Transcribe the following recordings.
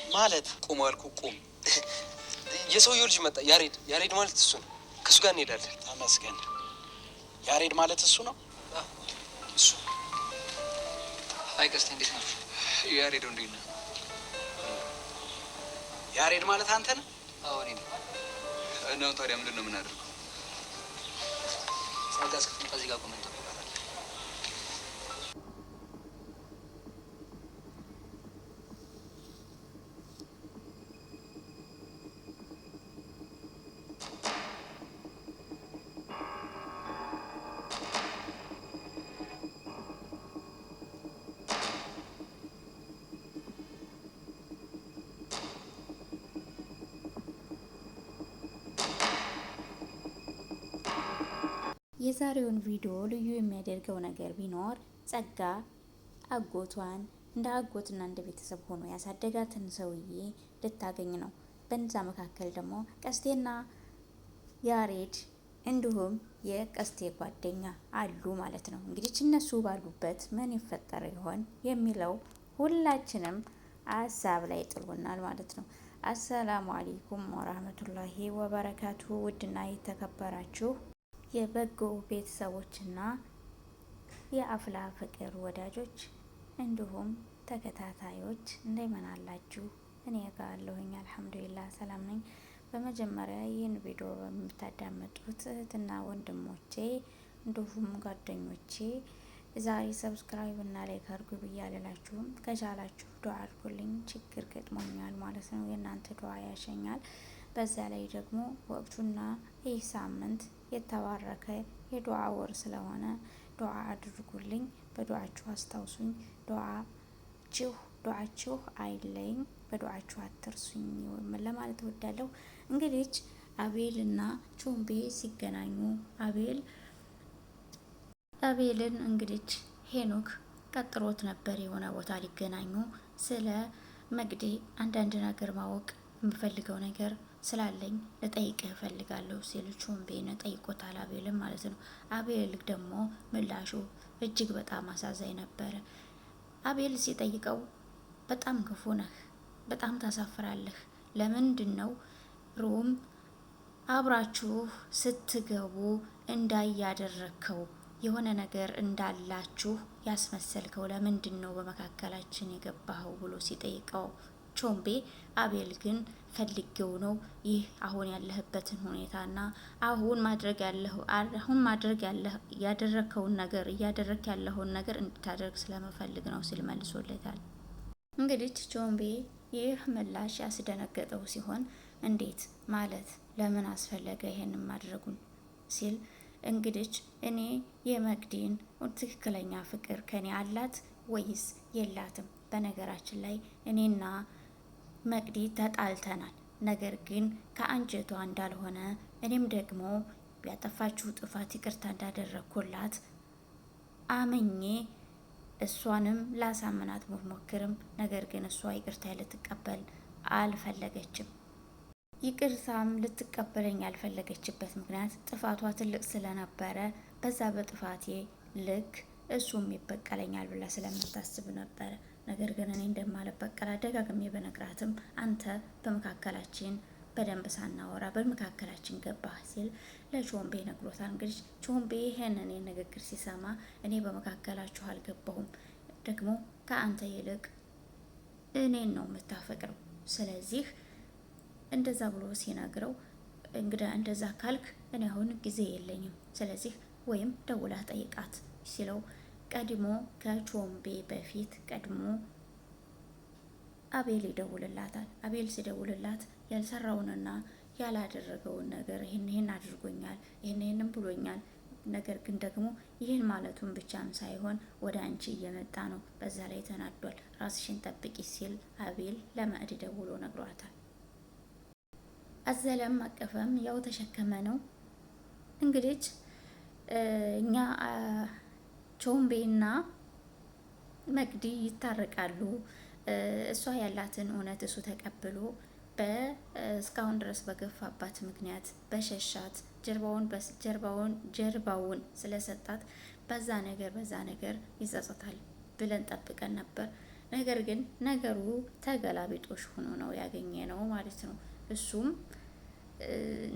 ማለት ቁም አልኩህ ቁም። የሰውየው ልጅ መጣ። ያሬድ፣ ያሬድ ማለት እሱ ነው። ከእሱ ጋር እንሄዳለን። ተመስገን። ያሬድ ማለት እሱ ነው። እሱ። አይ ቀስቴ፣ እንዴት ናችሁ? ያሬድ እንዴት ነህ? ያሬድ ማለት አንተ ነህ? አዎ እኔ ነኝ። እና አሁን ታዲያ ምንድን ነው የምናደርገው? ጸጋ እስክትመጣ እዚህ ጋር ቆመን እንጠብቃታለን። የዛሬውን ቪዲዮ ልዩ የሚያደርገው ነገር ቢኖር ጸጋ አጎቷን እንደ አጎትና እንደ ቤተሰብ ሆኖ ያሳደጋትን ሰውዬ ልታገኝ ነው። በዛ መካከል ደግሞ ቀስቴና ያሬድ እንዲሁም የቀስቴ ጓደኛ አሉ ማለት ነው። እንግዲህ እነሱ ባሉበት ምን ይፈጠር ይሆን የሚለው ሁላችንም ሀሳብ ላይ ጥሎናል ማለት ነው። አሰላሙ አለይኩም ወራህመቱላሂ ወበረካቱ። ውድና የተከበራችሁ የበጎ ቤተሰቦችና የአፍላ ፍቅር ወዳጆች እንዲሁም ተከታታዮች እንደምን አላችሁ? እኔ ጋር አለሁኝ አልሐምዱሊላህ ሰላም ነኝ። በመጀመሪያ ይህን ቪዲዮ በምታዳምጡት እህትና ወንድሞቼ እንዲሁም ጓደኞቼ ዛሬ subscribe እና like አድርጉ ብዬ አልላችሁም። ከቻላችሁ ዱዓ አድርጉልኝ። ችግር ገጥሞኛል ማለት ነው። የእናንተ ዱዓ ያሸኛል። በዛ ላይ ደግሞ ወቅቱና ይህ ሳምንት የተባረከ የዱዓ ወር ስለሆነ ዱዓ አድርጉልኝ። በዱዓችሁ አስታውሱኝ። ዱዓችሁ አይለኝ፣ በዱዓችሁ አትርሱኝ ለማለት እወዳለሁ። እንግዲህ አቤል እና ቾምቤ ሲገናኙ አቤልን እንግዲህ ሄኖክ ቀጥሮት ነበር የሆነ ቦታ ሊገናኙ። ስለ መቅዲ አንዳንድ ነገር ማወቅ የምፈልገው ነገር ስላለኝ ልጠይቅህ እፈልጋለሁ ሲል ቾምቤን ጠይቆታል፣ አቤልን ማለት ነው። አቤል ደግሞ ምላሹ እጅግ በጣም አሳዛኝ ነበረ። አቤል ሲጠይቀው በጣም ክፉ ነህ፣ በጣም ታሳፍራለህ። ለምንድን ነው room አብራችሁ ስትገቡ እንዳያደረግከው የሆነ ነገር እንዳላችሁ ያስመሰልከው ለምንድን ነው በመካከላችን የገባኸው ብሎ ሲጠይቀው ቾምቤ፣ አቤል ግን ፈልጌው ነው ይህ አሁን ያለህበትን ሁኔታና አሁን ማድረግ ያለህ አሁን ማድረግ ያለህ ያደረግከውን ነገር እያደረግክ ያለኸውን ነገር እንድታደርግ ስለመፈልግ ነው ሲል መልሶለታል። እንግዲህ ቾምቤ ይህ ምላሽ ያስደነገጠው ሲሆን እንዴት ማለት ለምን አስፈለገ ይሄንን ማድረጉን ሲል፣ እንግዲህ እኔ የመቅዲን ትክክለኛ ፍቅር ከኔ አላት ወይስ የላትም? በነገራችን ላይ እኔና መቅዲ ተጣልተናል። ነገር ግን ከአንጀቷ እንዳልሆነ እኔም ደግሞ ያጠፋችሁ ጥፋት ይቅርታ እንዳደረግኩላት አምኜ እሷንም ላሳምናት ብሞክርም ነገር ግን እሷ ይቅርታ ልትቀበል አልፈለገችም። ይቅርታም ልትቀበለኝ ያልፈለገችበት ምክንያት ጥፋቷ ትልቅ ስለነበረ በዛ በጥፋቴ ልክ እሱም ይበቀለኛል ብላ ስለምታስብ ነበረ። ነገር ግን እኔ እንደማልበቀላ ደጋግሜ በነግራትም አንተ በመካከላችን በደንብ ሳናወራ በመካከላችን ገባህ ሲል ለቾምቤ ነግሮታል። እንግዲህ ቾምቤ ይሄንን ንግግር ሲሰማ እኔ በመካከላችሁ አልገባሁም፣ ደግሞ ከአንተ ይልቅ እኔን ነው የምታፈቅረው፣ ስለዚህ እንደዛ ብሎ ሲነግረው እንግዳ እንደዛ ካልክ እኔ አሁን ጊዜ የለኝም፣ ስለዚህ ወይም ደውላ ጠይቃት ሲለው ቀድሞ ከቾምቤ በፊት ቀድሞ አቤል ይደውልላታል። አቤል ሲደውልላት ያልሰራውንና ያላደረገውን ነገር ይህን ይህን አድርጎኛል፣ ይህን ይህንም ብሎኛል፣ ነገር ግን ደግሞ ይህን ማለቱን ብቻም ሳይሆን ወደ አንቺ እየመጣ ነው፣ በዛ ላይ ተናዷል፣ ራስሽን ጠብቂ ሲል አቤል ለመእድ ደውሎ ነግሯታል። አዘለም አቀፈም ያው ተሸከመ ነው እንግዲህ እኛ ቾምቤና መቅዲ ይታረቃሉ። እሷ ያላትን እውነት እሱ ተቀብሎ እስካሁን ድረስ በገፋባት ምክንያት በሸሻት ጀርባውን ጀርባውን ጀርባውን ስለሰጣት በዛ ነገር ይጸጸታል ብለን ጠብቀን ነበር። ነገር ግን ነገሩ ተገላቢጦሽ ሆኖ ነው ያገኘ ነው ማለት ነው። እሱም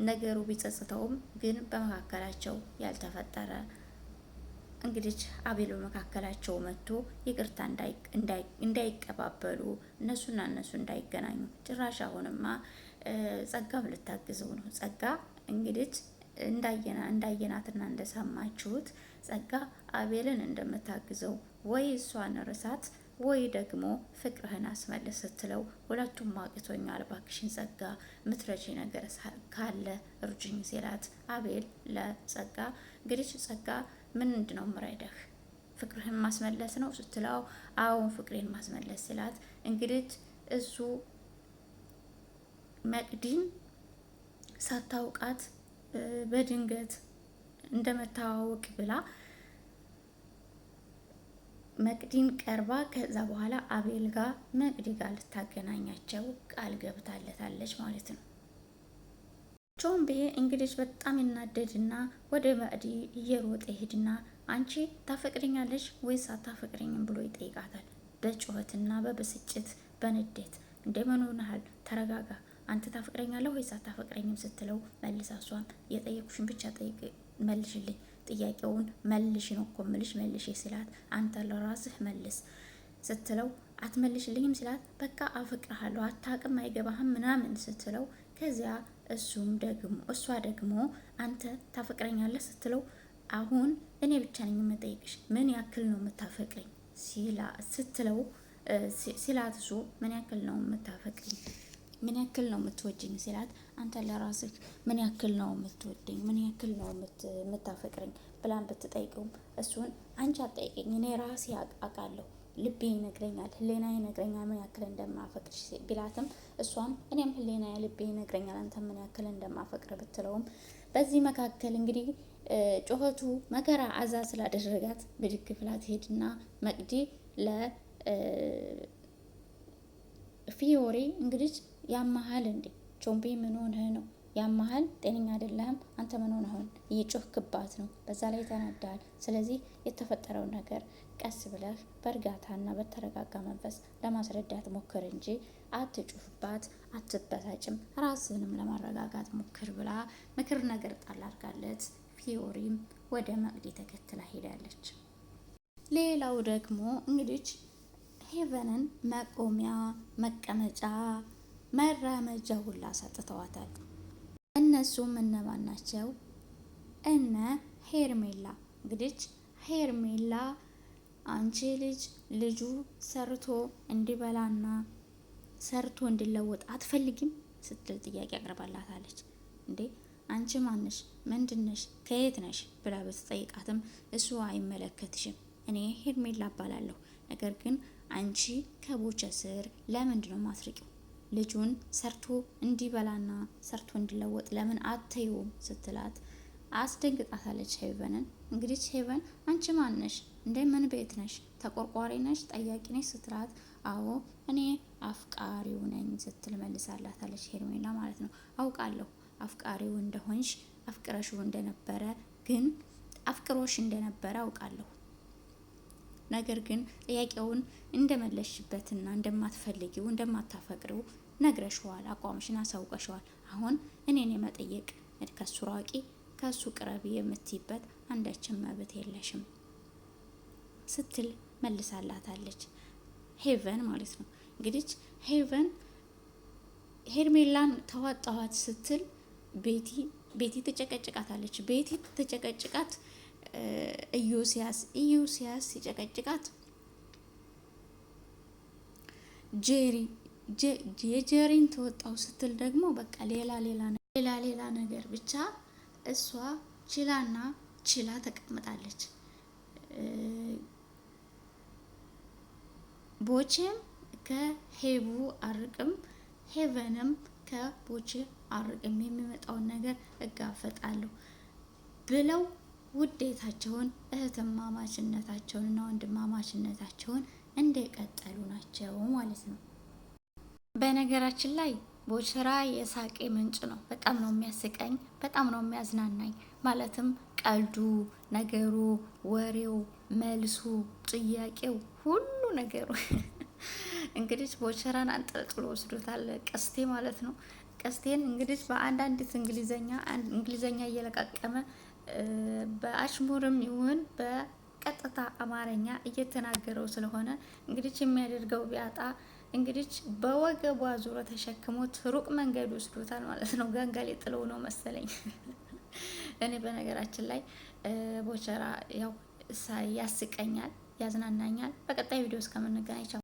ነገሩ ቢጸጽተውም ግን በመካከላቸው ያልተፈጠረ እንግዲህ አቤል በመካከላቸው መጥቶ ይቅርታ እንዳይቀባበሉ እነሱና እነሱ እንዳይገናኙ ጭራሽ አሁንማ ጸጋም ልታግዘው ነው። ጸጋ እንግዲህ እንዳየናትና እንደሰማችሁት ጸጋ አቤልን እንደምታግዘው ወይ እሷን ርሳት ወይ ደግሞ ፍቅርህን አስመልስ ስትለው ሁለቱም አቅቶኛል፣ እባክሽን ጸጋ ምትረጂ ነገር ካለ እርጅኝ ሲላት አቤል ለጸጋ እንግዲህ ጸጋ ምንድን ነው ምረዳህ ፍቅርህን ማስመለስ ነው ስትለው፣ አዎን ፍቅሬን ማስመለስ ሲላት እንግዲህ እሱ መቅዲን ሳታውቃት በድንገት እንደመታዋወቅ ብላ መቅዲን ቀርባ ከዛ በኋላ አቤል ጋር መቅዲ ጋር ልታገናኛቸው ቃል ገብታለታለች ማለት ነው። ቾምቤ እንግዲህ በጣም ይናደድና ወደ መቅዲ እየሮጠ ይሄድና አንቺ ታፈቅደኛለች ወይስ አታፈቅረኝም ብሎ ይጠይቃታል። በጩኸትና በብስጭት በንዴት እንደምን ሆነሃል? ተረጋጋ። አንተ ታፈቅረኛለህ ወይስ አታፈቅረኝም ስትለው መልሳ እሷም የጠየኩሽን ብቻ ጠይቅ መልሽልኝ፣ ጥያቄውን መልሽ ነው እኮ እምልሽ መልሽ ስላት አንተ ለራስህ መልስ ስትለው አትመልሽልኝም ስላት በቃ አፈቅርሃለሁ አታውቅም አይገባህም ምናምን ስትለው ከዚያ እሱም ደግሞ እሷ ደግሞ አንተ ታፈቅረኛለህ ስትለው አሁን እኔ ብቻ ነኝ የምጠይቅሽ ምን ያክል ነው የምታፈቅረኝ ስትለው ሲላት እሱ ምን ያክል ነው የምታፈቅረኝ ምን ያክል ነው የምትወጅኝ ሲላት አንተ ለራስህ ምን ያክል ነው የምትወደኝ ምን ያክል ነው የምታፈቅረኝ ብላን ብትጠይቀውም እሱን አንቺ አትጠይቀኝ እኔ ራሴ አውቃለሁ ልቤ ይነግረኛል፣ ህሌና ይነግረኛል ምን ያክል እንደማፈቅርሽ ቢላትም እሷም እኔም ህሌና ልቤ ይነግረኛል አንተ ምን ያክል እንደማፈቅር ብትለውም በዚህ መካከል እንግዲህ ጩኸቱ መከራ አዛ ስላደረጋት ብድግ ብላ ትሄድና መቅዲ ለፊዮሬ እንግዲህ ያመሃል እንዴ ቾምቤ ምን ሆነህ ነው ያመሃል? ጤነኛ አይደለህም አንተ ምን ሆነህ እየጮህክባት ነው። በዛ ላይ ተናዳሃል። ስለዚህ የተፈጠረው ነገር ቀስ ብለህ በእርጋታና በተረጋጋ መንፈስ ለማስረዳት ሞክር እንጂ አትጩህባት፣ አትበሳጭም፣ ራስህንም ለማረጋጋት ሞክር ብላ ምክር ነገር ጣል አድርጋለት ፊዮሪም ወደ መቅዲ ተከትላ ሄዳለች። ሌላው ደግሞ እንግዲህ ሄቨንን መቆሚያ መቀመጫ መራመጃ ሁላ ሰጥተዋታል። እነሱም እነማን ናቸው? እነ ሄርሜላ። እንግዲህ ሄርሜላ አንቺ ልጅ ልጁ ሰርቶ እንዲበላና ሰርቶ እንዲለወጥ አትፈልጊም ስትል ጥያቄ አቅርባላታለች። እንዴ አንቺ ማንሽ? ምንድነሽ? ከየት ነሽ? ብላ ብትጠይቃትም እሱ አይመለከትሽም፣ እኔ ሄርሜላ እባላለሁ። ነገር ግን አንቺ ከቦቸ ስር ለምንድን ነው ማትርቂው? ልጁን ሰርቶ እንዲበላና ሰርቶ እንዲለወጥ ለምን አትይውም? ስትላት አስደንግጣታለች ሄቨንን። እንግዲህ ሄቨን አንቺ ማነሽ? እንደ ምን ቤት ነሽ? ተቆርቋሪ ነሽ? ጠያቂ ነሽ? ስትላት አዎ እኔ አፍቃሪው ነኝ ስትል መልሳላታለች ሄርሜላ ማለት ነው። አውቃለሁ አፍቃሪው እንደሆንሽ አፍቅረሽው እንደነበረ ግን አፍቅሮሽ እንደነበረ አውቃለሁ ነገር ግን ጥያቄውን እንደመለሽበትና እንደማትፈልጊው እንደማታፈቅሪው ነግረሽዋል፣ አቋምሽን አሳውቀሽዋል። አሁን እኔን የመጠየቅ ከሱ ራቂ ከሱ ቅረቢ የምትይበት አንዳችን መብት የለሽም ስትል መልሳላታለች። ሄቨን ማለት ነው እንግዲህ ሄቨን ሄርሜላን ተዋጣኋት ስትል ቤቲ ቤቲ ትጨቀጭቃታለች። ቤቲ ትጨቀጭቃት ኢዮስያስ ኢዮስያስ ሲጨቀጭቃት ጄሪ የጄሪን ተወጣው ስትል ደግሞ በቃ ሌላ ሌላ ሌላ ሌላ ነገር ብቻ እሷ ችላና ችላ ተቀምጣለች። ቦቼም ከሄቡ አርቅም ሄቨንም ከቦቼ አርቅም የሚመጣውን ነገር እጋፈጣለሁ ብለው ውዴታቸውን እህትማማችነታቸውን እና ወንድማማችነታቸውን እንደቀጠሉ ናቸው ማለት ነው። በነገራችን ላይ ቦችራ የሳቄ ምንጭ ነው። በጣም ነው የሚያስቀኝ፣ በጣም ነው የሚያዝናናኝ። ማለትም ቀልዱ፣ ነገሩ፣ ወሬው፣ መልሱ፣ ጥያቄው፣ ሁሉ ነገሩ እንግዲህ ቦቸራን አንጠልጥሎ ወስዶታል ቀስቴ ማለት ነው። ቀስቴን እንግዲህ በአንዳንዲት እንግሊዘኛ እንግሊዘኛ እየለቃቀመ በአሽሙርም ይሁን በቀጥታ አማርኛ እየተናገረው ስለሆነ እንግዲህ የሚያደርገው ቢያጣ እንግዲህ በወገቧ ዙሮ ተሸክሞት ሩቅ መንገድ ወስዶታል ማለት ነው። ጋንጋሌ ጥለው ነው መሰለኝ። እኔ በነገራችን ላይ ቦቸራ ያው ያስቀኛል፣ ያዝናናኛል። በቀጣይ ቪዲዮ እስከምንገናኝ ቻው።